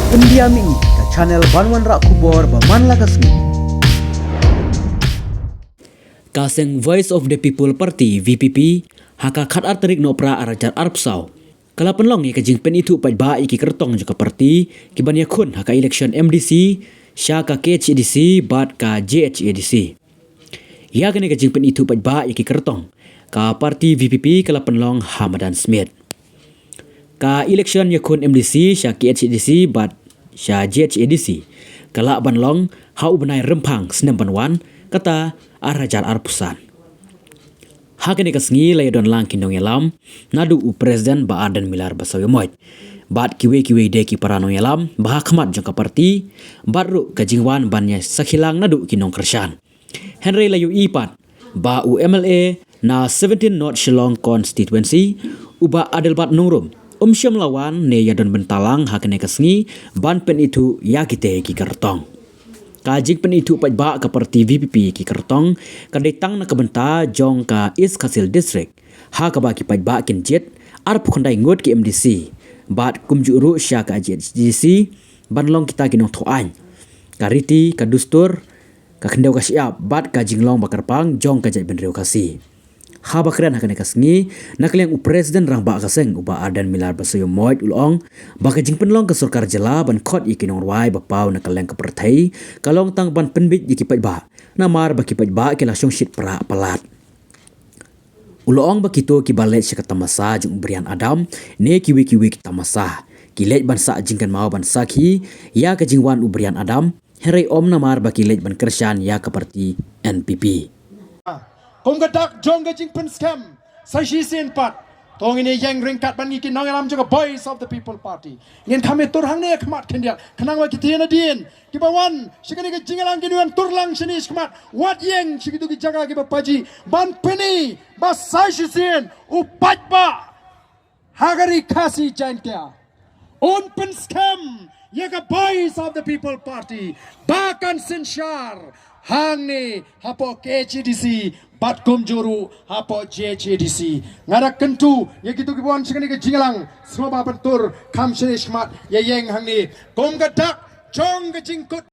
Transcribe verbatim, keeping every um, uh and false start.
Pyndiam ïa ka channel ban wanrah khubor ba man la ka sngi. Ka seng Voice of the People Party, V P P, ha ka khatar tarik Nohprah arhajar arphew saw, ka la pynlong ïa ka jingpynithuh paidbah ïa ki kyrtong jong ka party kiban ïakhun ha ka election M D C sha ka K H A D C bad ka J H A D C. Ïa kane ka jingpynithuh paidbah ïa ki kyrtong, ka party V P P ka la pynlong ha madan Smit. Ka election ïakhun M D C sha K H A D C bad sha J H A D C ka lah ban long ha u bnai Rymphang snem ban wan, kata arhajar arphew san. Ha kane ka sngi la ïadon lang ki nongïalam naduh u President Bah Ardent Miller Basaiawmoit bad kiwei kiwei de ki para nongïalam ba ha khmat jong ka party, bad ruh ka jingwan ban ïa sakhi lang naduh ki nongkyrshan. Hynrei la ïohi pat ba u M L A na seventeen North Shillong Constituency, u Bah Adelbert Nongrum, um shym la wan ne ïadon bynta lang ha kane ka sngi ban pynithuh ïa kite ki kyrtong. Ka jingpynithuh paidbah ka party V P P ki kyrtong ka dei tang na ka bynta jong ka East Khasi Hills District, ha kaba ki paidbah kin jied arphew khyndai ngut ki M D C bad kumjuh ruh sha ka J H A D C ban long kita ki nongthoh aiñ, ka riti, ka dustur, ka khyndew ka shyiap bad ka jinglong ba kyrpang jong ka jaitbynriew Khasi. Haba kren ha kane ka sngi, na ka liang u President Rangbah ka seng, u Bah Ardent Miller Basaiawmoit, u la ong ba ka jingpynlong ka sorkar jylla ban khot ïa ki nongrwai ba paw na kylleng ka pyrthei ka long tang ban pynbeit ïa ki paidbah, namar ba ki paidbah ki la shongshit prah palat. U la ong ba kito kiba leit sha ka tamasa jong u Bryan Adam ne kiwei kiwei ki tamasa, ki leit ban sah jingkynmaw ban sakhi ïa ka jingwan u Bryan Adam, hynrei ym namar ba ki leit ban kyrshan ïa ka party N P P. Kum ka dak jong ka jingpynskhem sa shisien pat, to ngin ïeng ryngkat bad ngi ki nongïalam jong ka Voice of the People Party. Ngin kham ïa tur hangne ha khmat khyndiat, khnang ba kita na dien kiba wan sha kane ka jingïalang kin wan tur lang shane shakhmat, wat ïeng sha kito ki jaka kiba paji, ban pyni ba sa shisien u paidbah ha ka ri Khasi Jaiñtia un pynskhem ïa ka Voice of the People Party ba kan synshar hangne hapoh K H A D C bad kumjuh ruh hapoh J H A D C. Nga da kyntu ïa kito kiba wan sha kane ka jingïalang, sngewbha ban tur kham shane shakhmat, ïa ïeng hangne. Kum ka dak jong ka jingkut